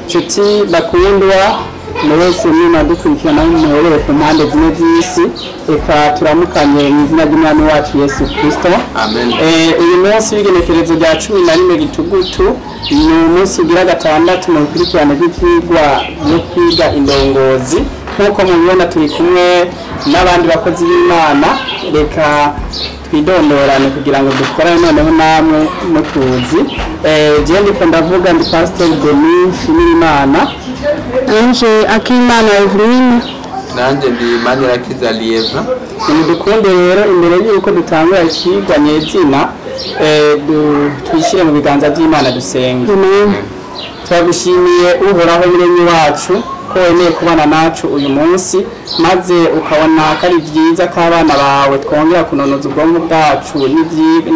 Nshuti bakundwa mwese mwima dukurikirana muherere ku mpande zine z'isi, reka turamukanye mu izina ry'Umwami wacu Yesu Kristo. Amen. Uyu munsi w'igenekerezo rya 11 Gitugutu ni umunsi ugira gatandatu mu rukurikirane rw'ivyigwa byo kwiga indongozi. Nk'uko mubibona turi kumwe n'abandi bakozi b'Imana, reka twidondorane kugira ngo dukorane noneho namwe mutuzi. Jewe ndiko ndavuga ndi Pastor Denis Nshimirimana. Ange Akimana Eveline. Nanjye ndi Manirakiza Lieva. Nidukunde rero imbere y'uko dutangura ikigwa nyezina, twishyire mu biganza by'Imana dusenge. Amen. Turagushimiye Uhoraho Muremyi wacu ko wemeye kubana nacu uyu munsi, maze ukabona ko ari byiza ko abana bawe twongera kunonoza ubwonko bwacu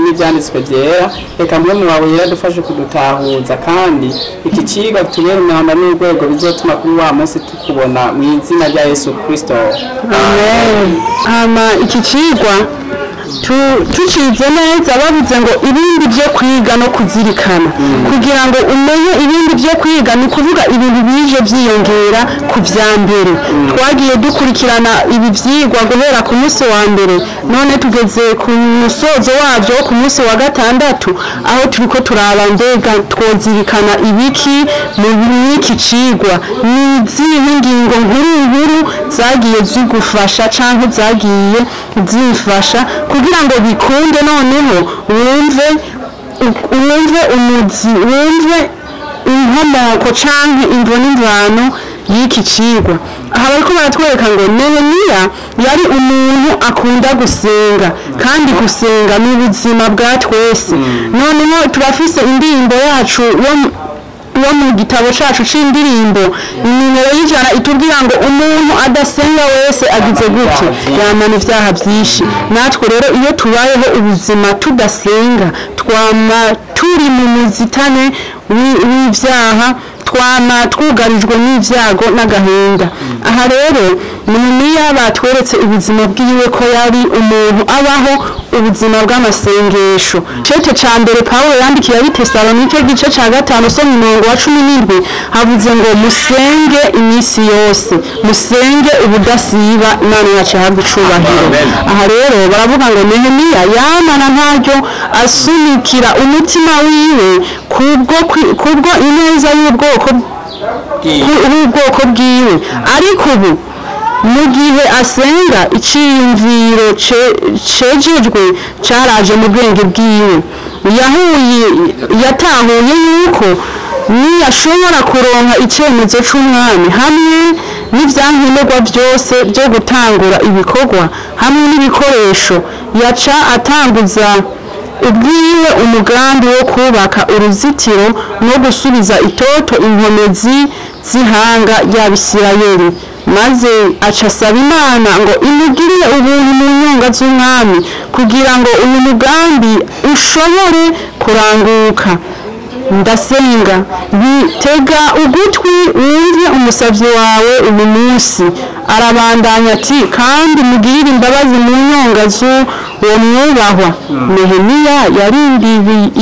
n'ibyanditswe byera. Reka Mpwemu wawe yera dufashe kudutahuza, kandi iki cigwa tubere umwanda n'urwego bizotuma kuri wa munsi tukubona mu izina rya Yesu Kristo. Amen. Hama iki cigwa tucize neza, bavuze ngo ibindi byo kwiga no kuzirikana. Kugira ngo umenye ibindi byo kwiga ni kuvuga ibintu bije byiyongera ku vya mbere. Twagiye dukurikirana ibi vyigwa guhera ku munsi wa mbere, none tugeze ku musozo wavyo ku munsi wa gatandatu, aho turiko turaba mbega twozirikana ibiki mu iki cigwa, ni izihe ngingo nkuru nkuru zagiye zigufasha canke zagiye zimfasha kugira ngo bikunde noneho wumve umuzi, wumve inkomoko canke imvo n'imvano y'iki cigwa. Aha bariko baratwereka ngo Nehemiya yari umuntu akunda gusenga, kandi gusenga ni ubuzima bwa twese. Noneho turafise indirimbo yacu yo mu gitabo cacu c'indirimbo inimero y'100 itubwira ngo umuntu adasenga wese agize gute yamana ivyaha vyinshi. Natwe rero iyo tubayeho ubuzima tudasenga, twama turi mu muzitane w'ivyaha, twama twugarijwe n'ivyago n'agahinda. Aha rero Nehemiya batweretse ubuzima bwiwe ko yari umuntu abaho ubuzima bw'amasengesho. Cete ca mbere Pawulo yandikiye ab'i Tesalonike igice ca 5 usoma umurongo wa 17, havuze ngo musenge iminsi yose, musenge ubudasiba, Imana yacu ihabwe icubahiro. Amen. Aha rero baravuga ngo Nehemiya yamana ntaryo asunikira umutima wiwe kubwo ineza y'ubwoko bwiwe. Ariko ubu mu gihe asenga, iciyumviro cejejwe caraje mu bwenge bwiwe. Yatahuye yuko niyashobora kuronka icemezo c'umwami hamwe n'ivyankenerwa vyose byo gutangura ibikorwa hamwe n'ibikoresho, yaca atanguza ubwiwe umugambi wo kubaka uruzitiro no gusubiza itoto inkomezi z'ihanga ry'Abisirayeli. Maze aca asaba Imana ngo imugirire ubuntu mu nyonga z'umwami kugira ngo uyu mugambi ushobore kuranguka. Ndasenga bitega ugutwi wumve umusavyi wawe uyu munsi. Arabandanya ati kandi mugirire imbabazi mu nyonga z'uwo mwubahwa. Nehemiya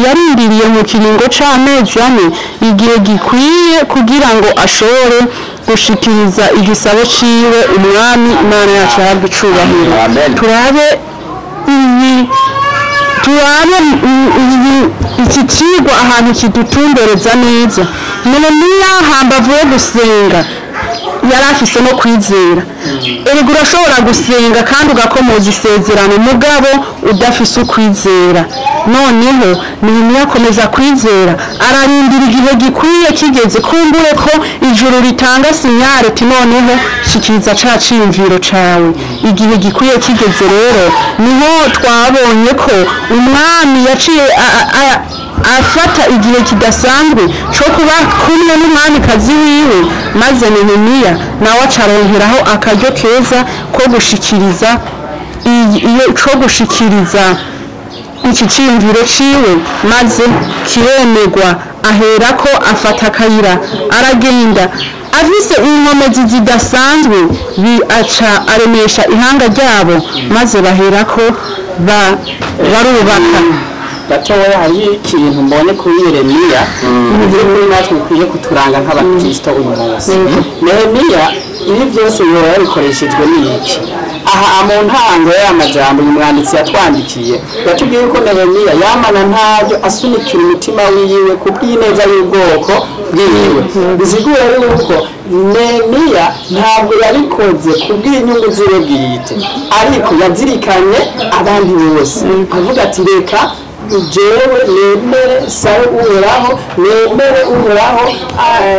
yarindiriye mu kiringo c'amezi 4 igihe gikwiye kugira ngo ashobore gushikiriza igisabo ciwe umwami. Imana yacu ihabwe icubahiro. Amen. Turabe iki cigwa ahantu kidutumbereza neza. Nehemiya hambavu yo gusenga yari afise no kwizera. Erega urashobora gusenga kandi ugakomoza isezerano mugabo udafise ukwizera. Noneho Nehemiya akomeza kwizera, ararindira igihe gikwiye kigeze, kumbure ko ijuru ritanga signal ati noneho shikiriza ca ciyumviro cawe. Igihe gikwiye kigeze rero niho twabonye ko umwami yaciye afata igihe kidasanzwe co kuba kumwe n'umwamikazi wiwe, maze Nehemiya nawe acaronkeraho akaryo keza ko gushikiriza iyo co gushikiriza iki ciyumviro ciwe, maze kiremerwa. Aherako afata akayira aragenda afise inkomezi zidasanzwe, aca aremesha ihanga ryabo, maze baherako barubaka. Gatoya, hari ikintu mbonye kuri Yeremiya mu by'ukuri natwe bikwiye kuturanga nk'abakristo uyu munsi. Nehemiya ibi byose yoba yabikoreshejwe n'iki? Aha mu ntango y'aya majambo uyu mwanditsi yatwandikiye, yatubwiye ko Nehemiya yamana ntabyo asunikira umutima wiwe ku bw'ineza y'ubwoko bwiwe. Bisigura yuko Nehemiya ntabwo yabikoze ku bw'inyungu ziwe bwite, ariko yazirikanye abandi bose, avuga ati: "Reka jewe nemere sabe Uhoraho, nemere Uhoraho,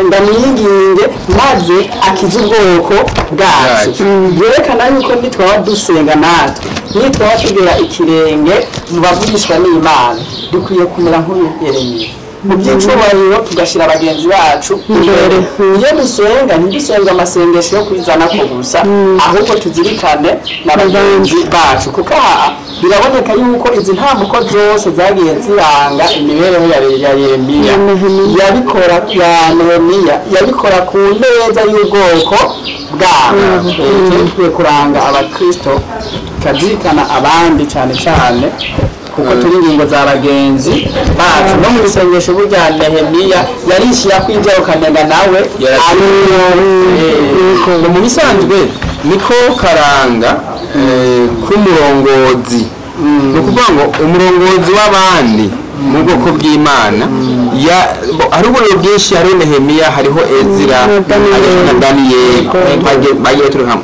ndamwinginge maze akize ubwoko bwacu." Byerekana yuko nitwaba dusenga natwe, nitwaba tugera ikirenge mu bavugishwa n'Imana, dukwiye kumera nk'uyu Yeremiya mu by'icubahiro, tugashyira bagenzi bacu imbere. Iyo dusenga, ntidusenga amasengesho yo kwizana ko gusa, ahubwo tuzirikane na bagenzi bacu, kuko aha biraboneka yuko izi ntambuko zose zagiye ziranga imibereho ya Yeremiya, yabikora, ya Nehemiya, yabikora ku neza y'ubwoko bwabo. Dukwiye kuranga abakristo, tukazirikana abandi cyane cyane, kuko turi ingingo za bagenzi bacu. No mu isengesho burya Nehemiya yarishyira ko ibyo ukamenga nawe ari. Mu bisanzwe niko karanga k'umurongozi, ni ukuvuga ngo umurongozi w'abandi mu bwoko bw'Imana, hari uburyo bwinshi. Hariho Nehemiya, hariho Ezira, hariho na Daniyeli, bagiye baturuka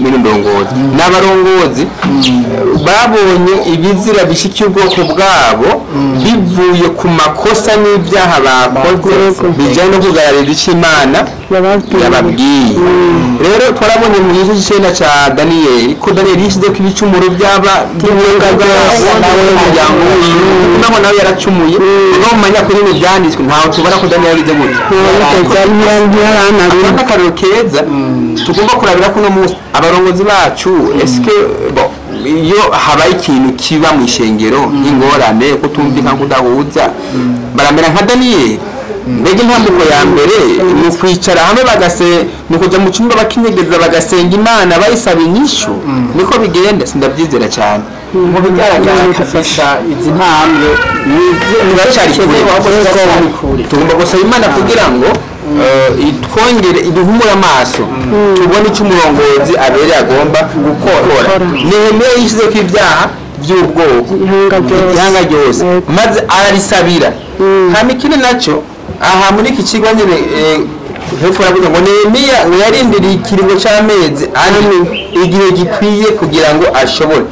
muri ndongozi. N'abarongozi babonye ibizira bishikiye ubwoko bwabo bivuye ku makosa n'ibyaha bakoze bijyanye no kugararira icyo Imana yababwiye. Rero twarabonye mu gice cy'icenda cya Daniyeli ko Daniyeli yishyize ko ibicumuro byaba by'ubwoko bwabo n'umuryango wiwe, naho nawe yaracumuye. No mu manyakuri mu byanditswe ntawe tubona ko Daniyeli yagize gutya. Aka ni akarorero keza tugomba kurabira ko uno munsi abarongozi bacu, eske bo iyo habaye ikintu kiba mu ishengero nk'ingorane, kutumvikana, kudahuza, baramera nka Daniyeli? Mbega intambuko ya mbere ni ukwicara hamwe bagase, ni ukujya mu cyumba bakinyegeza, bagasenga Imana bayisaba inyishu? Niko bigenda? Sindabyizera cyane. Mu bigaragara kabisa izi ntambwe Turacyari kure. Turacyari kure. Tugomba gusaba Imana kugira ngo itwongere, iduhumure amaso, tubone icyo umurongozi abereye agomba gukora. Nehemiya yishyize ko ibyaha by'ubwoko, Ihanga ryose. Ihanga ryose, Yego. maze ararisabira. Hama ikindi nacyo, aha muri iki kigo nyine, hepfo baravuga ngo Nehemiya ngo yarindiriye ikiringo cy'amezi 4, igihe gikwiye kugira ngo ashobore.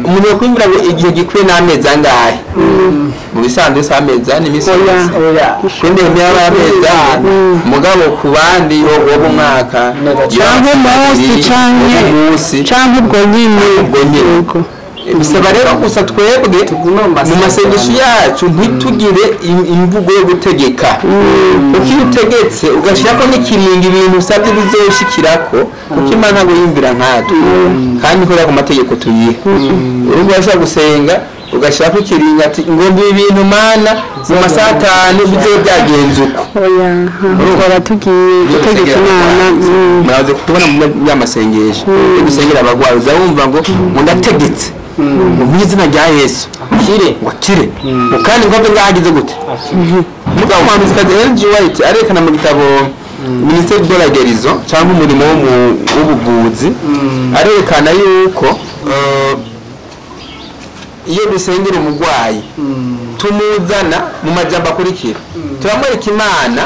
Umuntu yakwiyumvira ngo igihe gikwiye ni amezi angahe? Mu bisanzwe si amezi 4, iminsi Oya. yose. Oya. Kuri Nehemiya yari amezi 4, mugabo ku bandi woba umwaka Canke umunsi, umunsi canke ubwo nyine. Ubwo nyine. Yego. Bisaba rero gusa twebwe Tugume mu mu masengesho yacu ntitugire imvugo yo gutegeka, kuko iyo utegetse ugashyirako n'ikiringo ibintu usabye bizoshikirako, kuko Imana ntabwo yumvira nkatwe kandi ikorera ku mategeko tuyiha. Urumva urashobora gusenga ugashyirako ikiringo ati: "Ngomba ibi bintu, Mana, mu masaha 5 bizobe byagenze uko." Oya, twaba tugiye gutegeka Imana. Muraze kubona mu y'amasengesho yo gusengera abagwayi, uza wumva ngo ndategetse ngo mu izina rya Yesu Kire. ngo akire, ngo kandi ngo abe ngahagize gute. Mugabo umuhanuzikazi Ellen G. White arerekana mu gitabo Ministère de la Guérison, cyangwa umurimo w'ubuvuzi, arerekana yuko iyo dusengera umurwayi tumuzana mu majambo akurikira: turamwereka Imana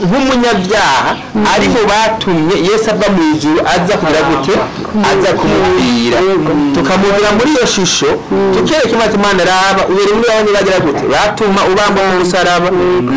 nk'umunyabyaha ari mu batumye Yesu ava mu ijuru aza kugira gute, aza kumupfira. Tukamubwira muri iyo shusho, tukereka Imana ati: "Imana, raba ubere muri babandi bagira gute, batuma ubamba mu musaraba,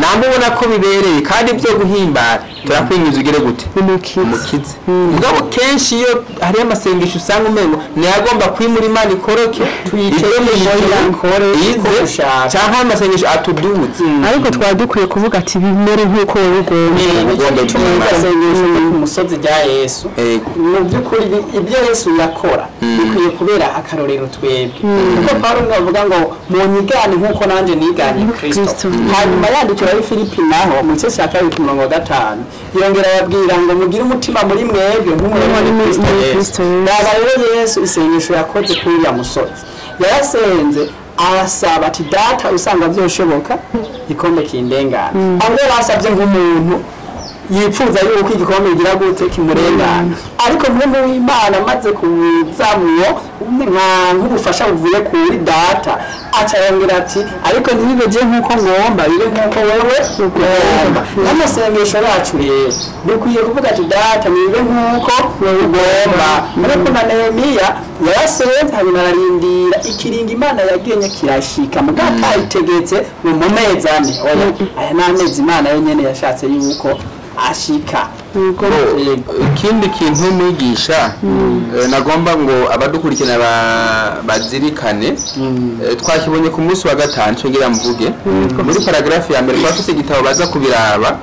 namwe ubona ko bibereye kandi byo guhimbara, turakwinjiza ugire gute, Umukiza. umukize." Mugabo kenshi iyo hariyo amasengesho usanga umengo ntiyagomba kwimura Imana ikoroke Tuyicare ije mu ijuru, ikore uko ize, dushaka. canke amasengesho atuduze. Ariko twaba dukwiye kuvuga ati: "Bimere nk'uko wowe ugomba." Ugomba Gituma Imana. isengesho ryo ku musozi rya Yesu, Ego. mu by'ukuri ibyo Yesu yakora bikwiye kubera akarorero twebwe, kuko Pawulo niwe avuga ngo: "Munyigane nk'uko nanjye niganye Kristo." Kristo. Hanyuma yandikira ab'i Filipi naho mu gice cya 2 ku murongo wa 5, yongera ababwira ngo: "Mugire umutima muri mwebwe nk'umurimo muri Kristo Muri Yesu." Kristo Yesu. Raba rero Yesu isengesho yakoze kuri uriya musozi, yarasenze. Arasaba ati data usanga byoshoboka igikombe kindengana. Aho yarasabye nk'umuntu yipfuza yuko igikombe kigira gute kimurengana, ariko mpwemu w'Imana amaze kuzamwo nk'ubufasha buvuye kuri data, aca yongera ati ariko ntibibe nk'uko ngomba, bibe nk'uko wewe ugomba. N'amasengesho yacu rero dukwiye kuvuga ati data nibibe nk'uko ugomba. Ariko na Nehemiya yarasenze hanyuma ararindira ikiringo Imana yagenye kirashika, mugabo atayitegetse ngo mu mezi ane. Oya, aya ni amezi Imana yonyene yashatse yuko ashika. Ikindi kintu mwigisha, nagomba ngo abadukurikirana bazirikane, twakibonye ku munsi wa gatanu, ngira mvuge muri paragraphe ya mbere, twafise igitabo baza kubiraba,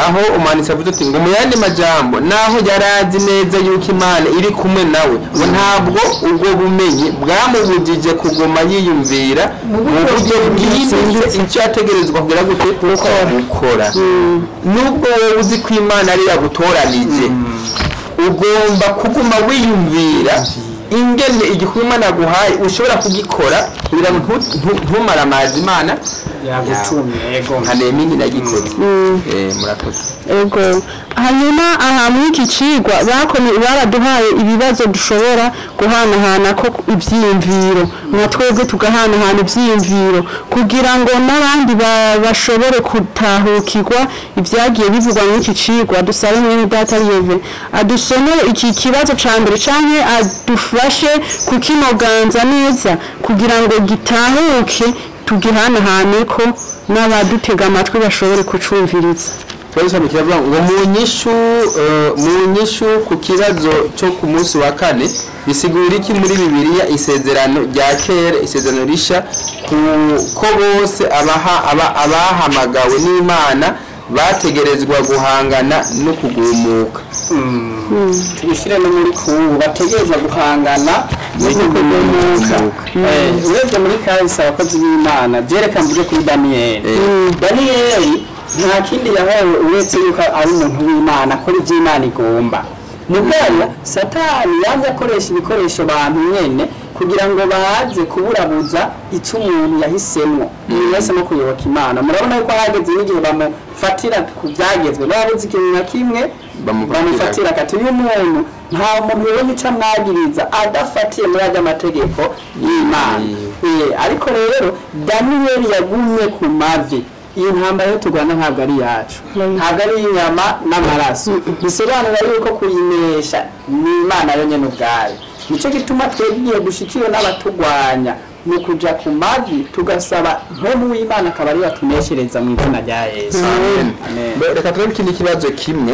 aho umwanditsi avuze ati ngo mu yandi majambo naho yarazi neza yuko Imana iri kumwe nawe, ngo ntabwo ubwo bumenyi bwamubujije kuguma yiyumvira mu buryo bwimbitse icyo yategerezwa kugira gute gukora. Nubwo wowe uzi ko Imana ari yagutoranije, ugomba kuguma wiyumvira ingene igikorwa Imana yaguhaye ushobora kugikora kugira ngo ntumaramaze Imana yagutumye. Yego. Nka Nehemiya nyine yagikoze. Murakoze. Ego. Hanyuma aha muri iki cigwa baraduhaye ibibazo dushobora guhanahana ko ivyiyumviro, na twebwe tugahanahana ivyiyumviro kugira ngo n'abandi bashobore gutahukirwa ibyagiye bivugwa muri iki cigwa. Dusabe mwene data Yeve adusomere iki kibazo ca mbere canke adufashe kukinoganza neza kugira ngo gitahuke, tugihanahane ko n'abadutega amatwi bashobore kucumviriza. Ikibazo kiravuga ngo mu nyishu ku kibazo cyo ku munsi wa kane, bisigura iki muri Bibiliya isezerano rya kera, isezerano risha, ko bose abahamagawe n'Imana bategerezwa guhangana no kugumuka. Tubishyire no muri kubu bategerezwa guhangana no kugumuka. Urebye muri kahise abakozi b'Imana, byereka mvuge kuri Daniyeli. Daniyeli nta kindi yahawe uretse yuko ari umuntu w'Imana, akora ibyo Imana igomba. Mugabo Satani yanze akoresha ibikoresho bantu nyene kugira ngo baze kuburabuza icyo umuntu yahisemo. Umuntu yahisemo kuyoboka Imana. Murabona yuko hageze n'igihe bamufatira ku byagezwe, babuze ikintu na kimwe bamufatira ati uyu muntu nta muntu yabonye icyo amwagiriza adafatiye muri ajya amategeko y'Imana. Ariko rero Daniyeli yagumye ku mavi. Iyi ntambara yo turwana ntabwo ari iyacu, ntabwo ari inyama n'amaraso. Bisobanura yuko kuyinesha ni Imana yonyine ubwayo. Nicyo gituma twebwe dushikiwe n'abatugwanya ni ukuja ku mavi tugasaba mpwemu w'Imana akaba ariyo atuneshereza mu izina rya Yesu. Amen. Reka turabe ikindi kibazo kimwe.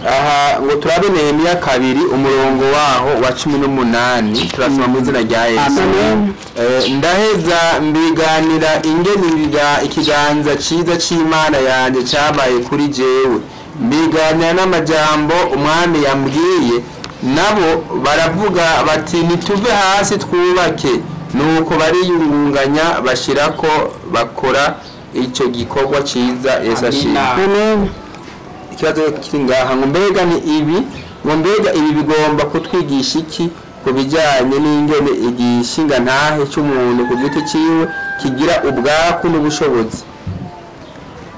Aha ngo turabe Nehemiya 2 umurongo waho wa 18, turasoma mu izina rya Yesu. Ndaheza mbiganira ingene ikiganza ciza c'Imana yanje cabaye kuri jewe, mbiganira n'amajambo umwami yambwiye, nabo baravuga bati nituve hasi twubake. Nuko bariyungunganya bashirako bakora icyo gikorwa ciza Yesu ashimwe. Amen. Ikibazo kiri ngaha ngo mbega ni ibi, ngo mbega ibi bigomba kutwigisha iki ku bijyanye n'ingene igishinga ntahe cy'umuntu ku giti ciwe kigira ubwaku n'ubushobozi.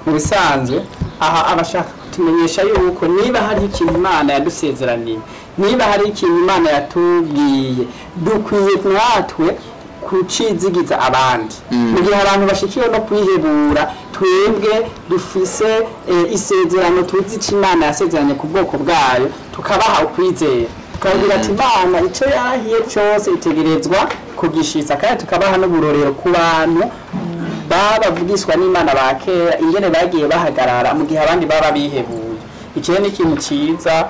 Mu bisanzwe aha abashaka kutumenyesha yuko niba hari ikintu Imana yadusezeraniye, niba hari ikintu Imana yatubwiye, dukwiye natwe kucizigiza abandi. Mu gihe abantu bashikiwe no kwihebura, twebwe dufise isezerano tuzi ico Imana yasezeranye ku bwoko bwayo, tukabaha ukwizera, tukababwira ati Imana ico yahiye cose itegerezwa kugishitsa, kandi tukabaha n'uburorero ku bantu babavugishwa n'Imana ba kera ingene bagiye bahagarara mu gihe abandi baba bihebuye. Iki ni ikintu ciza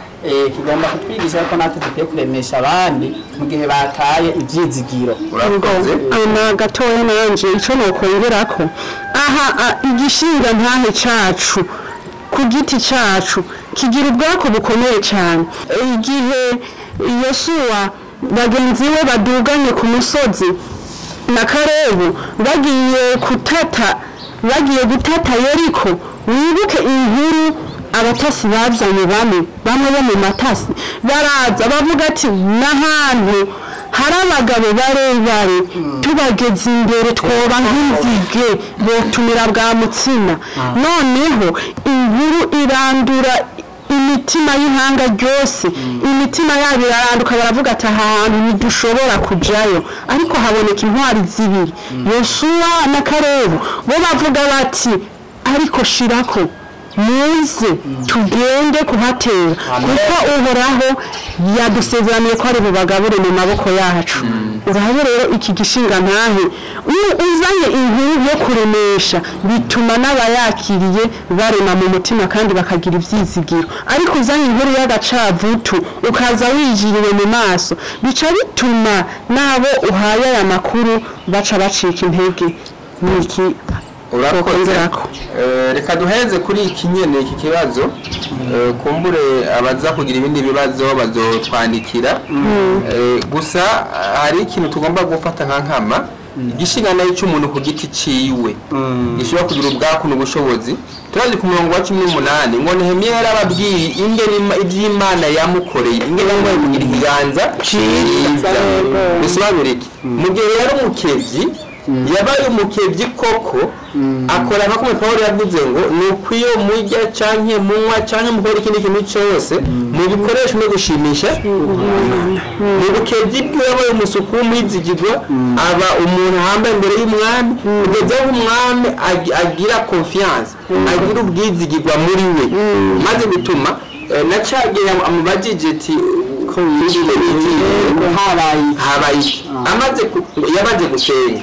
kigomba kutwigisha ko natwe dukwiye kuremesha abandi mu gihe bataye ivyizigiro. Urakoze. Ama gatoya nanje ico nokongerako aha, igishinga ntahe cacu ku giti cacu kigira ubwako bukomeye cyane. Igihe Yosuwa bagenzi we baduganye ku musozi na Kalebu bagiye gutata Yeriko, wibuke inkuru abatasi bazanye bamwe bo mu matasi baraza bavuga ati n'ahantu Hari abagabo barebare, tubageze imbere twoba nk'inzige, botumira bwa mutsima. Noneho inkuru irandura imitima y'ihanga ryose, imitima yabo iraranduka, baravuga ati: "Aha hantu ntidushobora kujayo." Ariko haboneka intwari zibiri, Yosuwa na Karebu. Bo bavuga bati: "Ariko shirako, muze tugende kuhatera, kuko Uhoraho yadusezeraniye ko ari bubagabure mu maboko yacu." Urabe rero iki gishinga ntahe, iyo uzanye inkuru yo kuremesha, bituma n'abayakiriye barema mu mutima kandi bakagira ibyizigiro. Ariko uzanye inkuru y'agacavutu, ukaza wijiriwe mu maso, bica bituma n'abo uhaye aya makuru baca bacika intege. Ni iki Urakoze. twokongerako? Reka duheze kuri iki nyene, iki kibazo. Kumbure abaza kugira ibindi bibazo bazotwandikira. Gusa hari ikintu tugomba gufata nka nkama: igishinganayo cy'umuntu ku giti ciwe gishobora kugira ubwaku n'ubushobozi. Turazi ku murongo wa 18 ngo Nehemiya yarababwiye ingene iby'Imana yamukoreye, ingene yamuhaye kugira ikiganza ciza. Bisobanura iki? Mu gihe yari umukevyi, yabaye umukevyi koko, akora nka kumwe Pawulo yavuze ngo: "Ni uko iyo murya canke munywa canke mukora ikindi kintu cyose, mubikoresha no gushimisha Imana." Mu bukevyi bwiwe yabaye umusuku w'umwizigirwa, aba umuntu ahambaye imbere y'umwami, kugeza aho umwami agira confiance, agira ubwizigirwa muri we, maze bituma na ca gihe amubajije ati: Habaye iki? Habaye iki? Yamaze gusenga,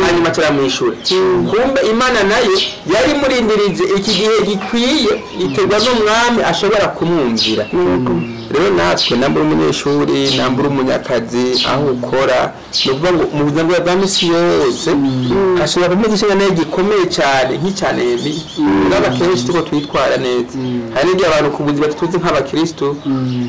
hanyuma turamwishura. Kumbe Imana nayo yari imurindirije iki gihe gikwiye, iterwa n'umwami ashobora kumwumvira. Rero natwe, nambura umunyeshuri, nambura umunyakazi, aho ukora, ni ukuvuga ngo mu buzima bwa misi yose hashobora kuba igishinga nayo gikomeye cyane nk'icya Nehemiya. Mugabo akenshi tuko twitwara neza. Hari n'igihe abantu ku buzima batatuzi nk'abakristo,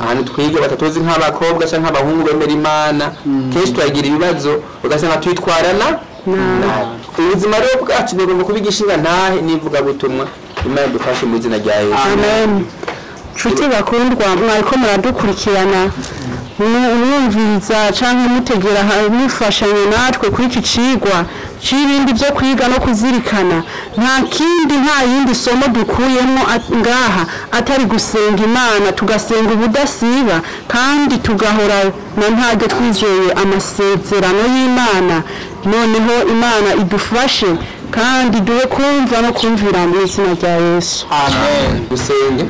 ahantu twiga batatuzi nk'abakobwa cyangwa nk'abahungu bemera Imana, kenshi turagira ibibazo, ugasanga twitwarana nabi. Ubuzima rero bwacu bugomba kuba igishinga ntahe n'ivugabutumwa. Imana idufashe mu izina rya Yesu. Amen. Nshuti bakundwa, mwariko muradukurikirana, mwumviriza canke mutegera, mufashanye natwe kuri iki cigwa c'ibindi byo kwiga no kuzirikana. Nta kindi, nta yindi somo dukuyemo ngaha atari gusenga Imana, tugasenga ubudasiba, kandi tugahora na ntaryo twizeye amasezerano y'Imana. Noneho Imana idufashe kandi duhe kumva no kumvira mu izina rya Yesu. Amen. Dusenge.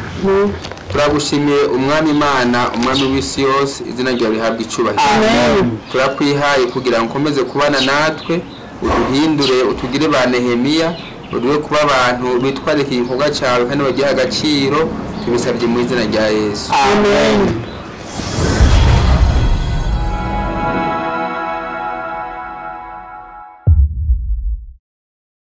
Turagushimiye, Umwami Imana, Umwami w'isi yose, izina ryawe rihabwa icubahiro. Amen. Turakwihaye kugira ngo ukomeze kubana natwe, uduhindure, utugire ba Nehemiya, uduhe kuba abantu bitwararika igikorwa cyawe kandi bagiha agaciro. Tubisabye mu izina rya Yesu. Amen.